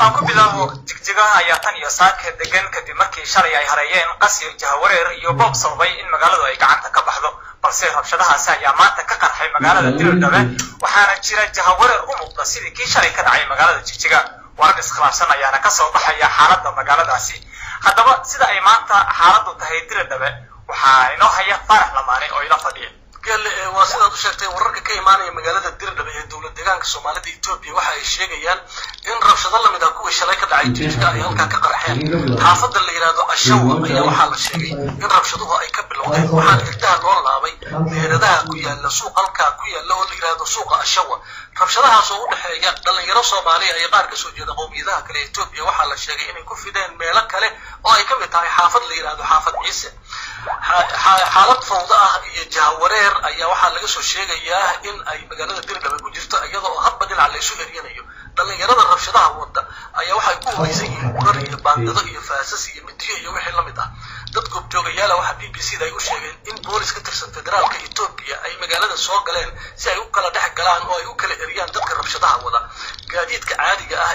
Aan ku bilaabo Jigjiga ayaa tan iyo saaka degan kadib markii shalay ay hareeyeen qasyo, jahawareer iyo boob sababay in magaaladu ay gacanta ka baxdo, balse rabshadahaasi ayaa maanta ka qarxay magaalada Diridhabe, waxaana jira jahawareer u muuqda sidii kii shalay ka dhacay magaalada Jigjiga. Warar iskhilaafsan ayaana kasoo baxaya xaaladda magaaladaasi. Haddaba sida ay maanta xaaladdu tahay Diridhabe waxaa inoo haya Faarax Lamaane oo ila fadhiya. Geelle, waa sidaad u sheegtay. Wararka ka imaanaya magaalada Dirdhabe ee dowlad deegaanka Soomaalida Etoobiya waxa ay sheegayaan in rabshado lamid ah kuwii shalay ka dhacay Jigjiga ay halkaa ka qarxeen. Xaafadda la yidhaahdo Ashawa ayaa waxaa la sheegay in rabshaduhu ay ka bilowdeen, waxaana irdaha loo laabay meheradaha ku yaala suuq halkaa ku yaala oo la yidhaahdo suuqa Ashawa. Rabshadahaas oo u dhexeeya dhalinyaro Soomaaliya iyo qaar kasoo jeeda qowmiyadaha kale ee Etoobiya waxaa la sheegay inay ku fideen meelo kale oo ay ka mid tahay xaafad la yidhaahdo Xaafad Ciise. Xaalad fawdo ah iyo jahawareer ayaa waxaa laga soo sheegayaa in ay magaalada Dirdhabe ku jirto, iyada oo hadba dhinac la isu eryanayo. Dhalinyarada rabshadaha wada ayaa waxay ku hubaysan yihiin urar iyo baangado iyo faasas iyo midiyo iyo wixii la mid ah. Dad goobjoogayaala waxaa BBC da ay u sheegeen in boolis ka tirsan federaalka Etoobiya ay magaalada soo galeen si ay u kala dhex galaan oo ay u kala eriyaan dadka rabshadaha wada. Gaadiidka caadiga ah